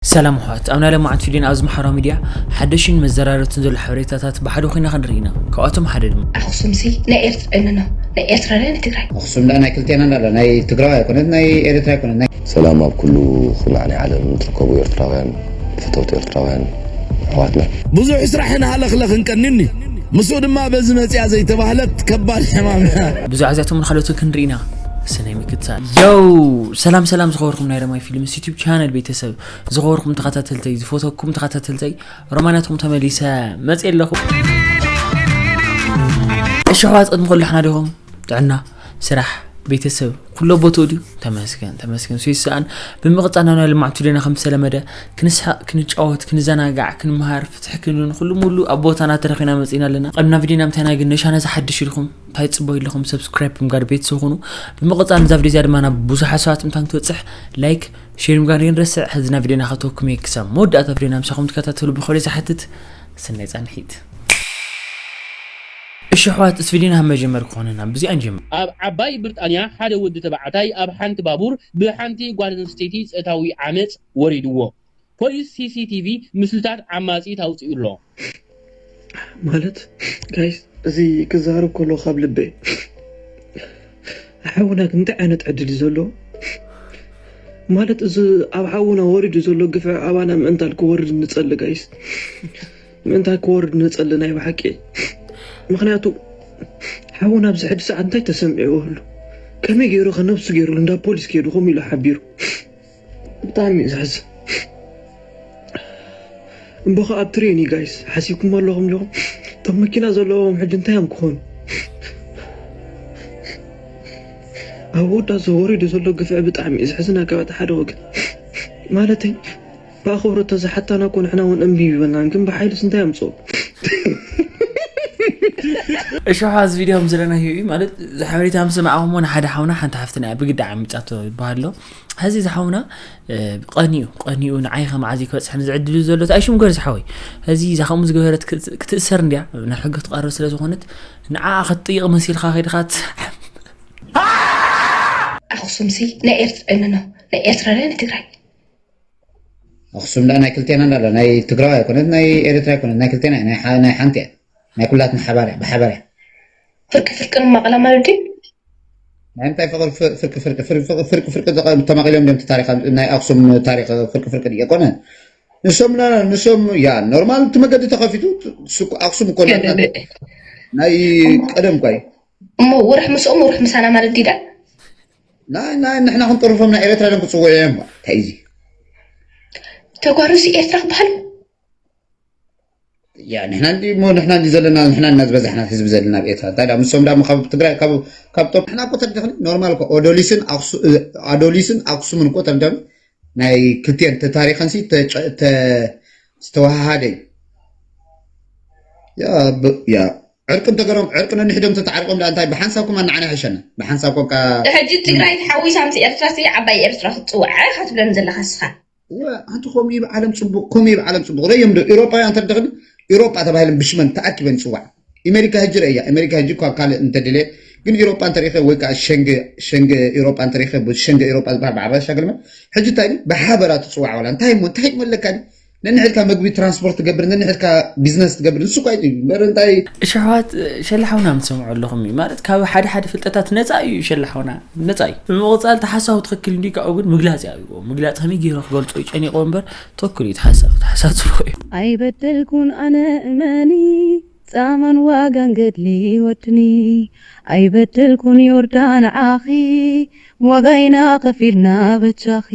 ሰላም ኣሕዋት፣ ኣብ ናይ ለማዓት ቪድዮን ኣብዚ ማሕበራዊ ሚድያ ሓደሽን መዘራረብትን ዘሎ ሓበሬታታት ብሓደ ኮይና ክንርኢ ኢና። ካብኣቶም ሓደ ድማ ኣኽሱምሲ ናይ ኤርትራ እነኖ ናይ ኤርትራ ናይ ትግራይ ኣኽሱም ደኣ ናይ ክልቴና እንዳለ ናይ ትግራይ ኣይኮነት ናይ ኤርትራ ኣይኮነት ናይ ሰላም ኣብ ኩሉ ኩርናዕ ናይ ዓለም ትርከቡ ኤርትራውያን ፈተውቲ ኤርትራውያን ኣሕዋትና። ብዙሕ ስራሕን ሃለኽለኽን ቀኒኒ፣ ምስኡ ድማ በዚ መጽያ ዘይተባህለት ከባድ ሕማም እያ። ብዙሕ ኣዛቶም ንኻልኦት ክንርኢ ኢና። ሰናይ ምክትታል። ዮው! ሰላም ሰላም ዝኸበርኩም ናይ ረማይ ፊልምስ ዩቲዩብ ቻነል ቤተሰብ፣ ዝኸበርኩም ተኸታተልተይ፣ ዝፈተኩም ተኸታተልተይ፣ ሮማናትኩም ተመሊሰ መጽየ ኣለኹ። እሺ ኣሕዋት፣ ቅድሚ ኩሉ ሓና ዲኹም? ጥዕና፣ ስራሕ፣ ቤተሰብ ኩሎ ቦትኡ ድዩ? ተመስገን ተመስገን ሱ ይስኣን። ብምቕጻል ናብ ናይ ልምዓት ቪድዮና ከም ዝተለመደ ክንስሕቕ፣ ክንጫወት፣ ክንዘናጋዕ፣ ክንምሃር፣ ፍትሒ ክንብል ኩሉ ሙሉ ኣብ ቦታና ተረኺና መጺና ኣለና። ቅድሚ ናብ ቪድዮና ምታይና ግን ነሻና ዝሓድሽ ኢልኩም እንታይ ትጽበዩ ኣለኹም? ሰብስክራይብ ብምጋር ቤተሰብ ኩኑ። ብምቕጻል ነዛ ቪድዮ እዚኣ ድማ ናብ ብዙሓት ሰባት ምታን ክትበጽሕ ላይክ፣ ሼር ምጋር የንረስዕ። ሕዚ ናብ ቪድዮና ከተወኩም እየ። ክሳብ መወዳእታ ቪድዮና ምሳኹም ትከታተሉ ብኽብሪ ዝሓትት ሰናይ ጻንሒት። እሺ ኣሕዋት፣ እስቪዲና ካብ መጀመር ክኾነና ብዙ ኣንጀምር። ኣብ ዓባይ ብሪጣንያ ሓደ ወዲ ተባዕታይ ኣብ ሓንቲ ባቡር ብሓንቲ ጓል ኣንስተይቲ ጾታዊ ዓመጽ ወሪድዎ። ፖሊስ ሲሲቲቪ ምስልታት ዓማጺ ኣውጺኡ ኣሎ። ማለት ጋይስ፣ እዚ ክዛረብ ከሎ ካብ ልበ ሓውና ግን እንታይ ዓይነት ዕድል እዩ ዘለዎ? ማለት እዚ ኣብ ሓውና ወሪዱ ዘሎ ግፍዒ ኣባና ምእንታል ክወርድ ንጸሊ ጋይስ። ምእንታይ ክወርድ ንጸሊ ናይ ብሓቂ። ምኽንያቱ ሓውና ኣብዚ ሕጂ ሰዓት እንታይ ተሰሚዕዎ ኣሎ? ከመይ ገይሩ ከ ነብሱ ገይሩ እንዳ ፖሊስ ከይዱ ከምኡ ኢሉ ሓቢሩ? ብጣዕሚ እዩ ዘሕዝን። እምበኸ ኣብ ትሬን እዩ ጋይስ፣ ሓሲብኩም ኣለኹም ዲኹም? እቶም መኪና ዘለዎም ሕጂ እንታይ እዮም ክኾኑ? ኣብ ወዳ እዚ ወሪዱ ዘሎ ግፍዒ ብጣዕሚ እዩ ዘሕዝን። ኣካባት ሓደ ወገን ማለተይ ብኣኽብሮት ተዝሓታና እኮ ንሕና እውን እምቢ ይበልናን፣ ግን ብሓይልስ እንታይ ኣምፅኦ? እሺ፣ እዚ ቪድዮ ከም ዘለና እዩ ማለት እዚ ሓበሬታ ምስ ሰማዕኹሞ ንሓደ ሓውና ሓንቲ ሓፍትና እያ ብግዳ ዓሚጻቶ ይበሃል ኣሎ። ሕዚ እዚ ሓውና፣ እ፣ ቀኒኡ፣ ቀኒኡ ንዓይ ከ መዓዝ እዩ ክበጽሐኒ ዝዕድል እዩ ዘሎ? እንታይ ሽም ገርዚ ሓወይ? ሕዚ እዛ ከምኡ ዝገበረት ክት-፣ ክትእሰር እንድያ፣ ናብ ሕጊ ክትቐርብ ስለ ዝኾነት ንዓኣ ክትጥይቕ መሲልካ ከይድካ ትስዓም። ኣኽሱምሲ ናይ ኤርትራ እነኖ ናይ ኤርትራ ናይ ትግራይ ኣኽሱም ደኣ ናይ ክልቴና እንዳለ ናይ ትግራዋይ ኣይኮነት ናይ ኤርትራ ኣይኮነት ናይ ክልቴና እያ፣ ናይ ሓ-፣ ናይ ሓንቲ እያ፣ ናይ ኩላትና ሓባር እያ፣ ብሓባር እያ። ፍርቂ ፍርቂ ንማቕላ ማለት ድዩ? ናይ ምንታይ ፍቕሪ ፍ-፣ ፍርቂ ፍርቂ ፍርቂ ፍርቂ ፍርቂ ፍርቂ ተቐ-፣ ተማቒሎም ድዮም እቲ ታሪኽ ኣብ-፣ ናይ ኣኽሱም ታሪኽ ፍርቂ ፍርቂ ድዩ ኣይኮነ? ንሶም ና-፣ ንሶም ያ ኖርማል እቲ መገዲ ተኸፊቱ ሱቅ ኣኽሱም እኮ ናትና ናይ ቀደም እኳ እዩ። እሞ ውርሕ ምስኦም ውርሕ ምሳና ማለት ድዩ ደኣ? ናይ ናይ ንሕና ክንጠርፎም ናይ ኤርትራ ደም ክጽውዑ እዮም። እንታይ እዚ? ተጓሩሲ ኤርትራ ክበሃሉ? ያ ንሕና እንዲ እሞ ንሕና እንዲ ዘለና ንሕና እና ዝበዛሕና ህዝቢ ዘለና ኣብ ኤርትራ። እንታይ ደኣ ምሶም ደኣ ካብ ትግራይ ካብ ካብ ጦብ ንሕና እኮ ተደኽኒ ኖርማል እኮ ኦዶሊስን ኣኽሱ-፣ ኣዶሊስን ኣኽሱምን እኮ ተደም ናይ ክልቲኤን ተ-፣ ታሪኸን ሲ ተጨ-፣ ተ-፣ ዝተወሃሃደ እዩ። ያ ብ-፣ ያ ዕርቂ እንተገሮም ዕርቂ ነንሕዶም ተተዓሪቆም ደኣ እንታይ ብሓንሳብ ኮማ ንዓና ይሕሸና። ብሓንሳብ ኮንካ ሕጂ ትግራይ ተሓዊሳ ምስ ኤርትራ ሲ ዓባይ ኤርትራ ክትጽውዓ ኢኻ ትብለኒ ዘለኻ እስኻ። እወ፣ ኣንቲ ከምኡ እዩ ብዓለም ጽቡቕ፣ ከምኡ እዩ ብዓለም ጽቡቕ። ረዮም ዶ ኤውሮጳውያን እንተ ደኽኒ ኤውሮጳ ተባሂለን ብሽመን ተኣኪበን ይጽዋዓ። ኣሜሪካ ሕጂ ረእያ፣ ኣሜሪካ ሕጂ እኳ ካልእ እንተደልየ፣ ግን ኤውሮጳ እንተሪእኸ ወይ ከዓ ሸንገ፣ ሸንገ ኤውሮጳ እንተሪእኸ፣ ሸንገ ኤውሮጳ ዝበሃል ብዓረብያ ሻግልመ፣ ሕጂ እንታይ ድዩ? ብሓበራ ትጽዋዕ ዋላ። እንታይ እሞ፣ እንታይ እሞ ኣለካ ድዩ? ነንሕድካ መግቢ ትራንስፖርት ትገብር፣ ነንሕድካ ቢዝነስ ትገብር፣ ንሱ እኳ እዩ እምበር እንታይ። እሺ ኣሕዋት፣ ሸላ ሓውና ምትሰምዑ ኣለኹም እዩ። ማለት ካብ ሓደ ሓደ ፍልጠታት ነፃ እዩ ሸላ ሓውና፣ ነፃ እዩ። ብምቕፃል እቲ ሓሳቡ ትኽክል እንዲ ካብኡ ግን ምግላፅ እዩ ኣብዎ። ምግላፅ ከመይ ገይሩ ክገልፆ እዩ ጨኒቕዎ እምበር ትኽክል እዩ እቲ ሓሳብ፣ እቲ ሓሳብ ፅቡቕ እዩ። ኣይበደልኩን ኣነ እመኒ ጻማን ዋጋን ገድሊ ወድኒ ኣይበደልኩን ዮርዳን ንዓኺ ዋጋይና ከፊልና በጃኺ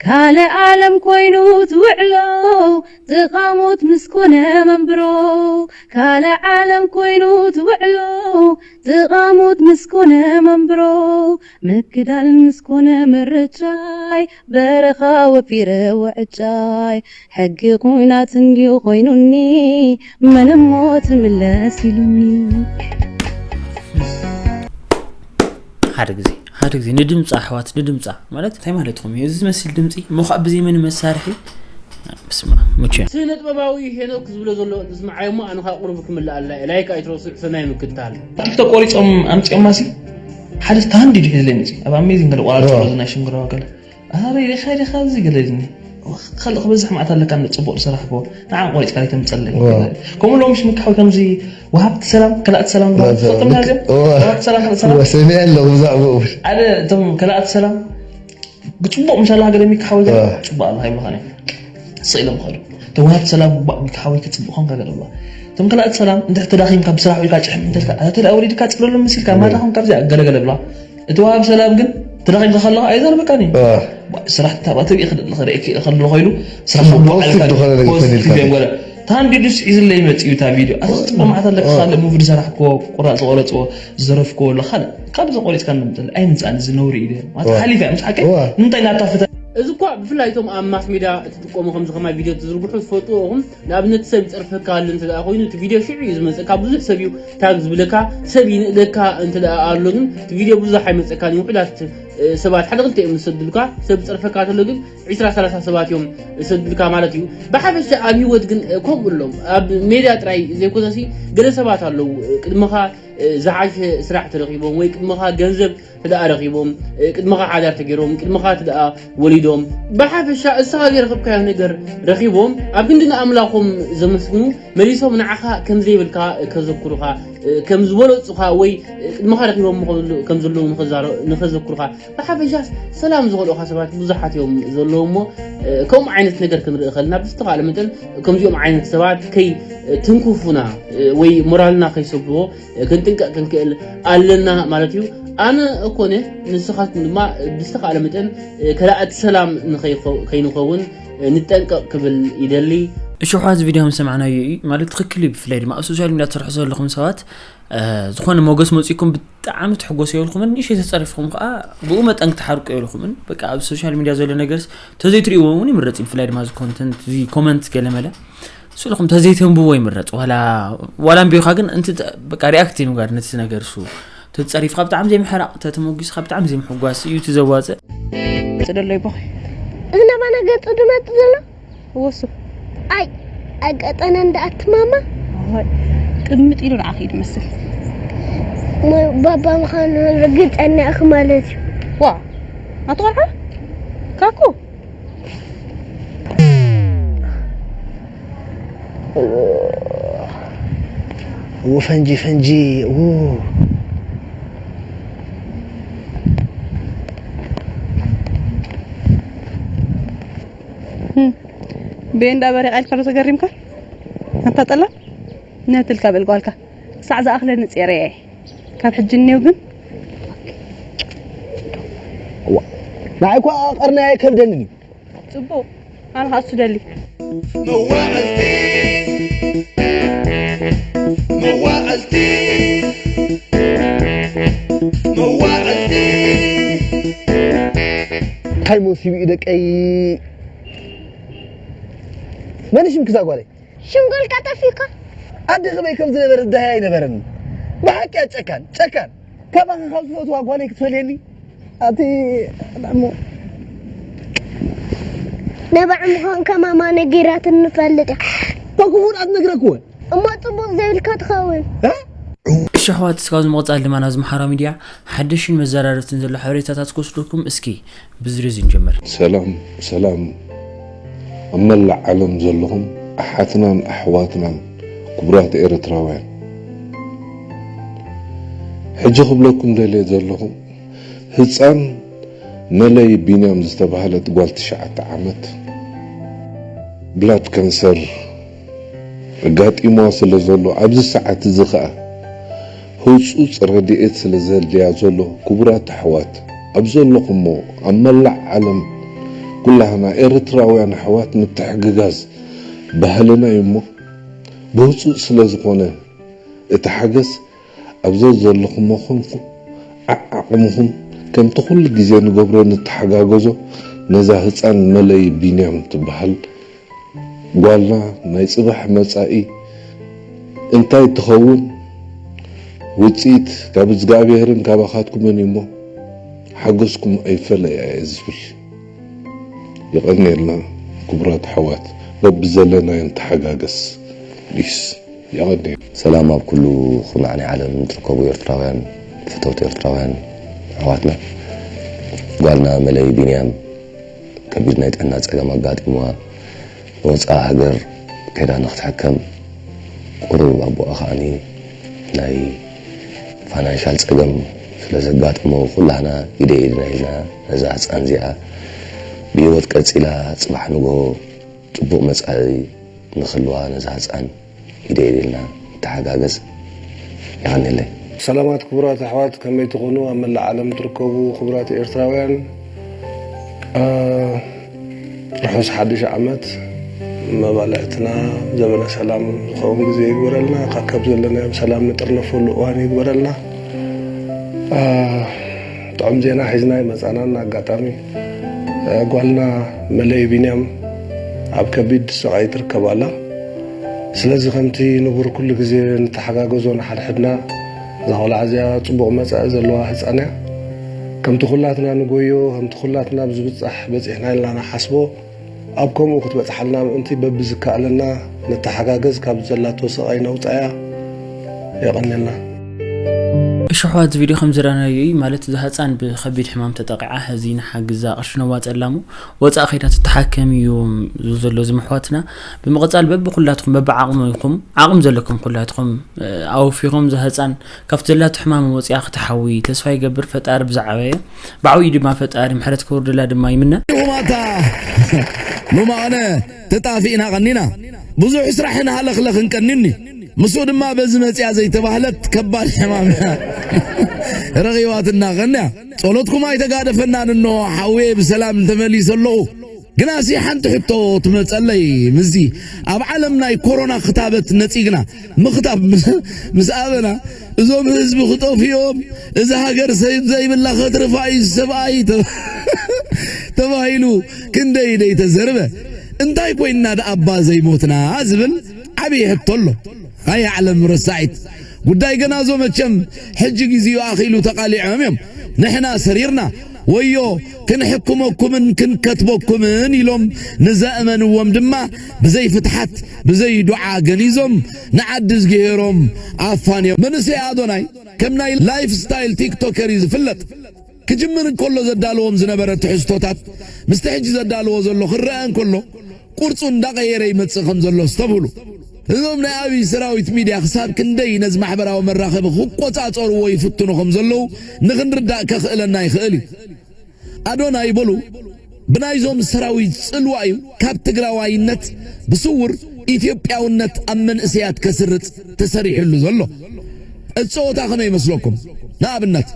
ካልእ ዓለም ኮይኑ ትውዕሎ ዝቓሙት ምስ ኮነ መንብሮ ካልእ ዓለም ኮይኑ ትውዕሎ ዝቓሙት ምስ ኮነ መንብሮ ምክዳል ምስ ኮነ ምርጫይ በረኻ ወፊረ ውዕጫይ ሕጊ ኩናት እንድዩ ኮይኑኒ መን እሞ ትምለስ ኢሉኒ። ሓደ ግዜ ሓደ ግዜ ንድምፃ ኣሕዋት ንድምፃ ማለት እንታይ ማለትኩም እዩ? እዚ ዝመስል ድምፂ እሞ ከዓ ብዘይ መን መሳርሒ ስማ ሙቸ ስነ ጥበባዊ ሄኖክ ዝብሎ ዘሎ ዝስምዓዮ እሞ ኣነ ከዓ ቁሩብ ክምልኣላ እየ ላይክ ኣይትረስዕ ሰናይ ምክትታል። ክልተ ቆሪፆም ኣምፂኦማ ሲ ሓደ ስታንድ ኢሉ ሒዝለይ መፂ ኣብ ኣሜዚንግ ገለ ቆራርፆ እዚ ናይ ሽንግረዋ ገለ ኣበይ ዲኻ ዲኻ እዚ ገለ ኢልኒ ካልእ ክበዝሕ መዓት ኣለካ፣ እንደ ጽቡቕ ዝሰራሕኮ ንዓን ቆሪጽካ ኣይተምጸለይ። ከምኡ ሎምሽ ምካሓዊ ከምዚ ወሃብቲ ሰላም፣ ከላእቲ ሰላም፣ ትፈልጥና እዚኦም? ወሃብቲ ሰላም፣ ከላእቲ ሰላም። ሰሚዐ ኣለኹ ብዛዕባኡ። ሓደ እቶም ከላእቲ ሰላም ብጽቡቕ ምሻላ ሃገር የሚካሓዊ ገ ጽቡቕ ኣሎ ሃይብልኻን እዮም። ስቕ ኢሎም ኸዱ። እቶም ወሃብቲ ሰላም ባእ ሚካሓዊ ክጽቡቕ ኾንካ ገለባ። እቶም ከላእቲ ሰላም እንድሕር ተዳኺምካ ብስራሕ ውዒልካ ጭሕም እንተልካ ኣታ ተዳ ወሪድካ ጽለሎም መሲልካ ማታ ኾንካ ብዚኣ ገለገለ ብላ። እቲ ወሃብ ሰላም ግን ተዳኺምካ ከለኻ ኣይዛረበካን እዩ። ስራሕ ታባተብ ይኽእል ርእክ ከሎ ኮይኑ ስራሕ ፖዚቲቭ ዝኾነ ነገር ተደልካ። ታንዲዱስ ሒዝለይ መጽዩ እታ ቪድዮ ኣታ ጽቡቅ መዓት ኣለካ። ካልእ ሙቭ ዝሰራሕኮ ቁራጽ ዝቆረጽዎ ዝዘረፍኮ ኣሎ ካልእ ካብ ዘቆሪጽካ ንምጠል ኣይምንጻን ዝነውሪ እዩ ማለት ሓሊፍ እያ ምስ ሓቀይ ንምንታይ ናታ ፍተ እዚ እኳ ብፍላይ እቶም ኣብ ማስ ሜድያ ትጥቀሙ ከምዚ ከማይ ቪድዮ ትዝርግሑ ትፈልጥዎ ኢኹም። ንኣብነት ሰብ ይጸርፈካ ኣሎ እንተ ደኣ ኮይኑ እቲ ቪድዮ ሽዑ እዩ ዝመጸካ። ብዙሕ ሰብ እዩ ታግ ዝብለካ ሰብ ይንእደካ እንተ ደኣ ኣሎ ግን እቲ ቪድዮ ብዙሕ ኣይመጸካን እዩ። ውሑዳት ሰባት ሓደ ክልተ እዮም ዝሰድሉካ። ሰብ ይጸርፈካ ተሎ ግን ዒስራ ሰላሳ ሰባት እዮም ዝሰድሉካ ማለት እዩ። ብሓፈሻ ኣብ ህይወት ግን ከምኡ ኣሎ። ኣብ ሜድያ ጥራይ ዘይኮነሲ ገለ ሰባት ኣለዉ ቅድመኻ ዝሓሸ ስራሕ ተረኺቦም ወይ ቅድመኻ ገንዘብ ተደኣ ረኺቦም ቅድመኻ ሓዳር ተገይሮም ቅድመኻ ተደኣ ወሊዶም ብሓፈሻ እስኻ ዘይረኸብካዮ ነገር ረኺቦም ኣብ ክንዲ ንኣምላኾም ዘመስግኑ መሊሶም ንዓኻ ከም ዘይብልካ ከዘክሩኻ ከም ዝበለጹኻ ወይ ቅድመኻ ረኺቦም ከም ዘለዉ ንኸዘክሩኻ ብሓፈሻስ ሰላም ዝኸልኡኻ ሰባት ብዙሓት እዮም ዘለዉ እሞ ከምኡ ዓይነት ነገር ክንርኢ ከለና ብዝተኻለ መጠን ከምዚኦም ዓይነት ሰባት ከይ ትንክፉና ወይ ሞራልና ከይሰብርዎ ክንጥንቀቕ ክንክእል ኣለና ማለት እዩ። ኣነ እኮነ ንስኻትኩም ድማ ብዝተኻለ መጠን ከላእቲ ሰላም ከይንኸውን ንጠንቀቕ ክብል ይደሊ። እሺ ኣሕዋት እዚ ቪድዮ ከም ዝሰማዕናዮ እዩ ማለት ትኽክል እዩ። ብፍላይ ድማ ኣብ ሶሻል ሚድያ ትሰርሑ ዘለኹም ሰባት ዝኾነ ሞገስ መፂኩም ብጣዕሚ ትሕጎሱ የብልኩምን። ንእሽተይ ተፀሪፍኩም ከዓ ብኡ መጠን ክትሓርቁ የብልኩምን። በቃ ኣብ ሶሻል ሚድያ ዘሎ ነገርስ ተዘይትርእይዎ እውን ይምረፅ እዩ። ብፍላይ ድማ እዚ ኮንተንት እዚ ኮመንት ገለመለ ስእልኹም ተዘይተንብዎ ይምረፅ። ዋላ ዋላ ኣንቢብካ ግን እንቲ በቃ ሪኣክት ንምጋር ነቲ ነገር እሱ ተፀሪፍካ ብጣዕሚ ዘይምሕራቕ ተተሞጊስካ ብጣዕሚ ዘይምሕጓስ እዩ እቲ ዘዋፅእ። ጽደሎ ይቦኺ እዚ ናባና ገጹ ድመጽእ ዘሎ ወሱ ኣይ ኣጋጠነ እንዳ ኣትማማ ቅምጥ ኢሉ ንዓኺ እዩ ድመስል ባባ ምዃኑ ርግጸኛ ኢኺ ማለት እዩ ዋ ኣትቆልዓ ካኩ ፈንጂ ፈንጂ ቤ እንዳ በሪቓ ኢልካ ዶ ተገሪምካ ኣታ ጠላም ነትልካ በል ጓልካ ክሳዕ ዝኣኽለኒ ጼረየ ካብ ሕጂ እኒው ግን ንዓይ እኳ ቀርናይ ኣይከብደንን እዩ ጽቡቕ ኣነ ከዓ እሱ ደሊ መዋዕልቲ መዋዕልቲ መዋዕልቲ እንታይ መሲቡ እዩ ደቀይ መን ሽምኪ እዛ ጓለይ ሽንጎልካ ጠፊካ ኣደ ከመይ ከም ዝነበረ ዝዳሃይ ኣይነበረን ብሓቂ ጨካን ጨካን ካባኻ ካብ ዝፈትዋ ጓለይ ክትፈልየኒ ኣቲ ዳሞ ነባዕ ምዃንካ ማማ ነጊራትኒ ትፈልጥ እያ ተክፉን ኣትነግረክወን እሞ ጽቡቕ ዘይብልካ ትኸውን እሺ ኣሕዋት እስካብ ዝመቕጻል ድማ ናብዚ መሓራ ሚድያ ሓደሽን መዘራረብትን ዘሎ ሓበሬታታት ክወስደኩም እስኪ ብዝርዝር ንጀምር። ሰላም ሰላም ኣብ መላእ ዓለም ዘለኹም ኣሓትናን ኣሕዋትናን ክቡራት ኤርትራውያን ሕጂ ክብለኩም ደልየ ዘለኹ ህፃን መለይ ቢንያም ዝተባህለት ጓል ትሽዓተ ዓመት ብላድ ካንሰር ኣጋጢምዋ ስለ ዘሎ ኣብዚ ሰዓት እዚ ኸኣ ህጹጽ ረድኤት ስለ ዘድልያ ዘሎ ክቡራት ኣሕዋት ኣብ ዘለኹሞ ኣብ መላእ ዓለም ኩላህና ኤርትራውያን ኣሕዋት ምትሕግጋዝ ባህልና እዩ እሞ ብህጹጽ ስለ ዝኾነ እቲ ሓገዝ ኣብ ዘዘለኹሞ ኾንኩም ዓዓቕምኹም ከምቲ ኩሉ ግዜ ንገብሮ ንተሓጋገዞ ነዛ ህጻን መለይ ቢንያም ትበሃል ጓልና ናይ ጽባሕ መጻኢ እንታይ ትኸውን ውጽኢት ካብ እዝጋኣብሄርን ካባኻትኩምን እዩ እሞ ሓገዝኩም ኣይፈለያ እየ ዝብል። የቐንየልና ክቡራት ኣሕዋት በብዘለናዮ ንተሓጋገዝ ፕሊስ። የቐንየልና። ሰላም ኣብ ኩሉ ኩርናዕ ናይ ዓለም ትርከቡ ኤርትራውያን ፈተውቲ ኤርትራውያን ኣሕዋትና ጓልና መለይ ቢንያም ከቢድ ናይ ጥዕና ጸገም ኣጋጢምዋ ንወጻኢ ሃገር ከይዳ ንክትሕከም፣ ቁሩብ ኣቦኣ ከዓኒ ናይ ፋይናንሻል ጸገም ስለ ዘጋጠሞ፣ ኩላህና ኢደ ኢድና ኢልና ነዛ ህጻን እዚኣ ብህይወት ቀጺላ፣ ጽባሕ ንግሆ ጽቡቕ መጻኢ ንኽህልዋ ነዛ ህጻን ኢደ ኢድ ኢልና ንተሓጋገዝ። የቐንየለይ። ሰላማት ክቡራት ኣሕዋት፣ ከመይ ትኾኑ? ኣብ መላእ ዓለም ትርከቡ ክቡራት ኤርትራውያን፣ አ፣ ርሑስ ሓድሽ ዓመት። መባልዕትና ዘበነ ሰላም ዝኸውን ግዜ ይግበረልና። ካብ ዘለናዮም ሰላም ንጥርነፈሉ እዋን ይግበረልና። አ፣ ጥዑም ዜና ሒዝና ይመጻና። ኣጋጣሚ፣ አ፣ ጓልና መለይ ቢንያም ኣብ ከቢድ ስቓይ ትርከብ ኣላ። ስለዚ ከምቲ ንቡር ኩሉ ግዜ ንተሓጋገዞ ንሓድሕድና፣ እዛ ቆልዓ እዚኣ ጽቡቕ መጻኢ ዘለዋ ህጻን እያ። ከምቲ ኩላትና ንጎዮ፣ ከምቲ ኩላትና ብዝብጻሕ በጺሕና ኢልና ንሓስቦ፣ ኣብ ከምኡ ክትበጽሓልና ምእንቲ በብዝከኣለና ንተሓጋገዝ፣ ካብ ዘላቶ ስቓይ ነውጻያ። የቐንየልና። እሺ ኣሕዋት፣ እዚ ቪድዮ ከም ዝረኣናዮ እዩ። ማለት እዛ ህጻን ብኸቢድ ሕማም ተጠቂዓ፣ ሕዚ ንሓግዛ ቅርሺ ነዋፀላ እሞ ወፃእ ከይዳ ትተሓከም እዩ ዘሎ እዚ ምሕዋትና። ብምቕፃል በብኩላትኩም በብዓቕምኩም፣ ዓቕም ዘለኩም ኩላትኩም፣ እ፣ ኣወፊኹም እዛ ህፃን ካብቲ ዘላቶ ሕማም ወፂኣ ክትሓዊ ተስፋ ይገብር። ፈጣሪ ብዝዓበየ ብዓብዩ ድማ ፈጣሪ ምሕረት ክወርደላ ድማ ይምነ። ኢኹም ኣታ ሎማቕነ ተጣፊእና ቀኒና። ብዙሕ ስራሕን ሃለኽለኽን ቀኒኒ። ምስኡ ድማ በዚ መጽያ ዘይተባህለት ከባድ ሕማም እያ ረኺባትና ቀንያ። ጸሎትኩም ኣይተጋደፈናን፣ እንሆ ሓውየ ብሰላም ተመሊሰ ኣለኹ። ግናሲ ሓንቲ ሕቶ ትመጸለይ፣ ምስዚ ኣብ ዓለም ናይ ኮሮና ክታበት ነጺግና፣ ምኽታብ ምስ፣ ምስ ኣበና፣ እዞም ህዝቢ ክጠፍኡ እዮም፣ እዛ ሃገር ሰብ ዘይብላ ከትርፋ እዩ ሰብኣይ ተ-፣ ተባሂሉ ክንደይ ደይ ተዘርበ። እንታይ ኮይንና ደኣ እባ ዘይሞትና ዝብል ዓብዪ ሕቶ ኣሎ። ኣይ ዓለም ረሳዒት። ጉዳይ ገናዞ መቸም ሕጂ ግዜኡ ኣኺሉ ተቓሊዖም እዮም። ንሕና ሰሪርና፣ ወዮ ክንሕክመኩምን ክንከትበኩምን ኢሎም ንዘእመንዎም ድማ ብዘይ ፍትሓት፣ ብዘይ ዱዓ ገኒዞም ንዓዲ ዝገሄሮም ኣፋንዮም። መንእሰይ ኣዶናይ ከም ናይ ላይፍ ስታይል ቲክቶከር እዩ ዝፍለጥ። ክጅምር እንከሎ ዘዳለዎም ዝነበረ ትሕዝቶታት ምስቲ ሕጂ ዘዳለዎ ዘሎ ክረአ እንከሎ ቁርጹ እንዳቐየረ ይመጽእ ከም ዘሎ ኣስተብህሉ። እዞም ናይ ኣብይ ሰራዊት ሚድያ ክሳብ ክንደይ ነዚ ማሕበራዊ መራኸቢ ክቆጻጸርዎ ይፍትኑ ከም ዘለዉ ንኽንርዳእ ከኽእለና ይኽእል እዩ። ኣዶናይ በሉ ብናይዞም ሰራዊት ጽልዋ እዩ ካብ ትግራዋይነት ብስውር ኢትዮጵያውነት ኣብ መንእሰያት ከስርጽ ተሰሪሕሉ ዘሎ። እቲ ጸወታ ከመይ ይመስለኩም? ንኣብነት፣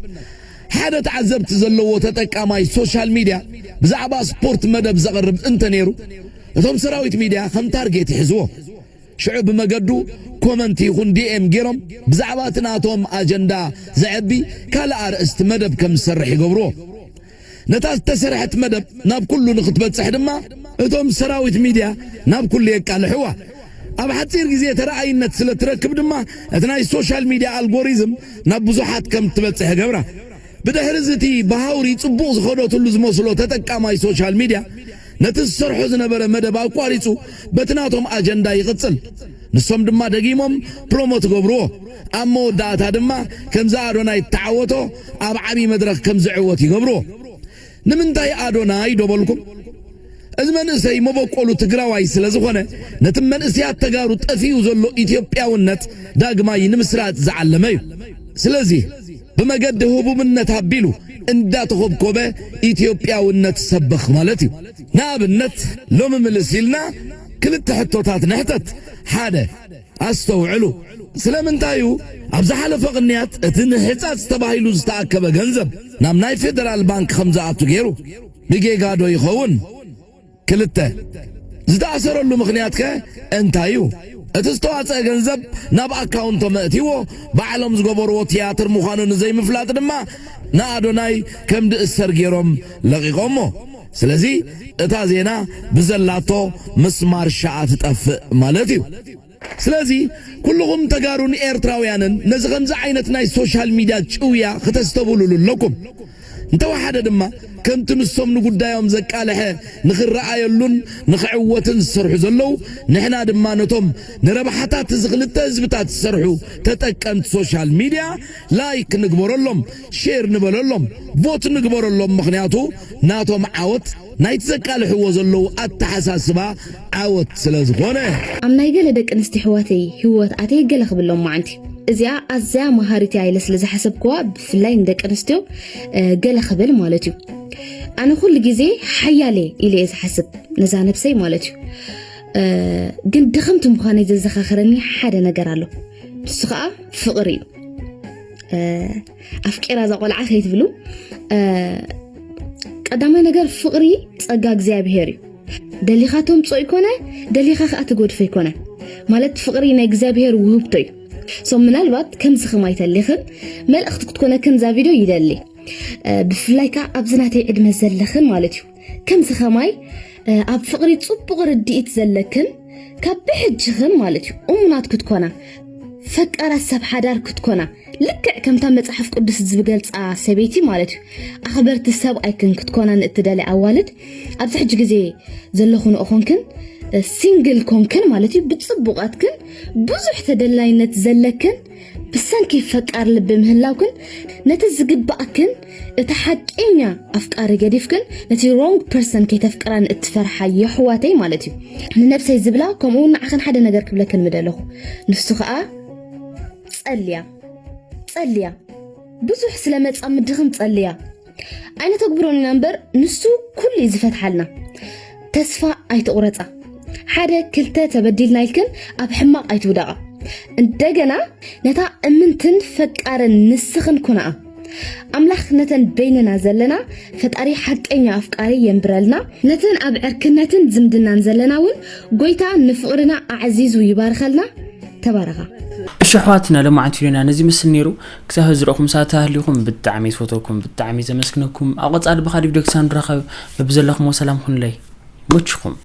ሓደ ተዓዘብቲ ዘለዎ ተጠቃማይ ሶሻል ሚድያ ብዛዕባ ስፖርት መደብ ዘቕርብ እንተ ነይሩ፣ እቶም ሰራዊት ሚድያ ከም ታርጌት ይሕዝዎ። ሽዑ ብመገዱ ኮመንት ይኹን ዲኤም ገይሮም ብዛዕባ እቲ ናቶም ኣጀንዳ ዘዕቢ ካልእ ኣርእስቲ መደብ ከም ዝሰርሕ ይገብርዎ። ነታ ዝተሰርሐት መደብ ናብ ኩሉ ንኽትበጽሕ ድማ እቶም ሰራዊት ሚድያ ናብ ኩሉ የቃልሕዋ። ኣብ ሓጺር ግዜ ተረኣይነት ስለ ትረክብ ድማ እቲ ናይ ሶሻል ሚድያ ኣልጎሪዝም ናብ ብዙሓት ከም ትበጽሕ ይገብራ። ብድሕሪ እዚ እቲ ብሃውሪ ጽቡቕ ዝኸደትሉ ዝመስሎ ተጠቃማይ ሶሻል ሚድያ ነቲ ዝሰርሖ ዝነበረ መደብ ኣቋሪጹ በቲ ናቶም ኣጀንዳ ይቕጽል። ንሶም ድማ ደጊሞም ፕሮሞት ይገብርዎ። ኣብ መወዳእታ ድማ ከምዚ ኣዶናይ እተዓወቶ ኣብ ዓብዪ መድረኽ ከም ዝዕወት ይገብርዎ። ንምንታይ ኣዶናይ ዶ በልኩም? እዚ መንእሰይ መበቆሉ ትግራዋይ ስለ ዝኾነ ነቲ መንእሰያት ተጋሩ ጠፊኡ ዘሎ ኢትዮጵያውነት ዳግማይ ንምስራጽ ዝዓለመ እዩ። ስለዚ ብመገዲ ህቡብነት ኣቢሉ እንዳተኾብኮበ ኢትዮጵያውነት ሰብኽ ማለት እዩ። ንኣብነት ሎሚ ምልስ ኢልና ክልተ ሕቶታት ንሕተት። ሓደ፣ ኣስተውዕሉ። ስለምንታይ እዩ ኣብ ዝሓለፈ ቅንያት እቲ ንሕጻጽ ተባሂሉ ዝተኣከበ ገንዘብ ናብ ናይ ፌደራል ባንክ ከም ዝኣቱ ገይሩ? ብጌጋ ዶ ይኸውን? ክልተ፣ ዝተኣሰረሉ ምኽንያት ከ እንታይ እዩ? እቲ ዝተዋጽአ ገንዘብ ናብ ኣካውንቶም ኣእትይዎ ባዕሎም ዝገበርዎ ትያትር ምዃኑ ንዘይምፍላጥ ድማ ንኣዶናይ ከም ድእሰር ገይሮም ለቒቖሞ። ስለዚ እታ ዜና ብዘላቶ ምስማር ሸኣ ትጠፍእ ማለት እዩ። ስለዚ ኩልኹም ተጋሩን ኤርትራውያንን ነዚ ከምዚ ዓይነት ናይ ሶሻል ሚድያ ጭውያ ክተስተብህሉሉ ኣለኩም። እንተወሓደ ድማ ከምቲ ንሶም ንጉዳዮም ዘቃልሐ ንኽረኣየሉን ንኽዕወትን ዝሰርሑ ዘለዉ፣ ንሕና ድማ ነቶም ንረብሓታት እዚ ክልተ ህዝብታት ዝሰርሑ ተጠቀምቲ ሶሻል ሚድያ ላይክ ንግበረሎም፣ ሼር ንበለሎም፣ ቮት ንግበረሎም። ምኽንያቱ ናቶም ዓወት ናይቲ ዘቃልሕዎ ዘለዉ ኣተሓሳስባ ዓወት ስለ ዝኾነ። ኣብ ናይ ገለ ደቂ ኣንስትዮ ኣሕዋተይ ህይወት ኣትየ ገለ ክብሎም መዓንቲ። እዚኣ ኣዝያ መሃሪት እያ ኢለ ስለ ዝሓሰብክዋ፣ ብፍላይ ንደቂ ኣንስትዮ ገለ ክብል ማለት እዩ። ኣነ ኩሉ ግዜ ሓያል እየ ኢለ እየ ዝሓስብ፣ ነዛ ነብሰይ ማለት እዩ። ግን ድኽምቲ ምዃነይ ዘዘኻኽረኒ ሓደ ነገር ኣሎ። ንሱ ከዓ ፍቕሪ እዩ። ኣፍቂራ እዛ ቆልዓ ከይትብሉ። ቀዳማይ ነገር ፍቕሪ ጸጋ እግዚኣብሔር እዩ። ደሊኻ ተምጾ ይኮነ፣ ደሊኻ ከኣ ትጎድፎ ይኮነ። ማለት ፍቕሪ ናይ እግዚኣብሔር ውህብቶ እዩ። ሶ ምናልባት ከምዚ ከማይ ተሊኽን መልእኽቲ ክትኮነክን እዛ ቪድዮ ይደሊ። ብፍላይ ከኣ ኣብዚ ናተይ ዕድመ ዘለኽን ማለት እዩ። ከምዚ ከማይ ኣብ ፍቕሪ ጽቡቕ ርድኢት ዘለክን ካብ ብሕጅኽን ማለት እዩ እሙናት ክትኮና፣ ፈቃራት ሰብ ሓዳር ክትኮና፣ ልክዕ ከምታ መጽሓፍ ቅዱስ ዝገልጻ ሰበይቲ ማለት እዩ ኣኽበርቲ ሰብኣይክን ክትኮና ንእትደሊ ኣዋልድ ኣብዚ ሕጂ ግዜ ዘለኹ ንእኾንክን ሲንግል ኮንክን ማለት እዩ ብጽቡቓትክን ብዙሕ ተደላይነት ዘለክን ብሰንኪ ፈቃር ልቢ ምህላውክን ነቲ ዝግባኣክን እቲ ሓቀኛ ኣፍቃሪ ገዲፍክን ነቲ ሮንግ ፐርሰን ከይተፍቅራ ንእትፈርሓ የሕዋተይ ማለት እዩ። ንነብሰይ ዝብላ ከምኡ እውን ንዓኽን ሓደ ነገር ክብለክን ምደለኹ። ንሱ ከዓ ጸልያ ጸልያ ብዙሕ ስለ መጻምድኽን ጸልያ። ኣይነተግብሮን ኢና እምበር ንሱ ኩሉ እዩ ዝፈትሓልና። ተስፋ ኣይትቑረጻ። ሓደ ክልተ ተበዲልና ኢልክን ኣብ ሕማቕ ኣይትውደቓ። እንደገና ነታ እምንትን ፈቃርን ንስኽን ኩናኣ። ኣምላኽ ነተን በይንና ዘለና ፈጣሪ ሓቀኛ ኣፍቃሪ የንብረልና። ነተን ኣብ ዕርክነትን ዝምድናን ዘለና እውን ጎይታ ንፍቕርና ኣዕዚዙ ይባርኸልና። ተባረኻ። እሺ ኣሕዋትና፣ ለማዓንቲ ቪድዮና ነዚ መስል ነይሩ። ክሳብ ዝረእኹም ሰዓት ሃሊኹም ብጣዕሚ ዝፈተኩም፣ ብጣዕሚ ዘመስግነኩም። ኣብ ቀጻሊ ብኻዲ ቪድዮ ክሳብ ንራኸብ በብዘለኹሞ ሰላም ኩኑለይ። መችኹም።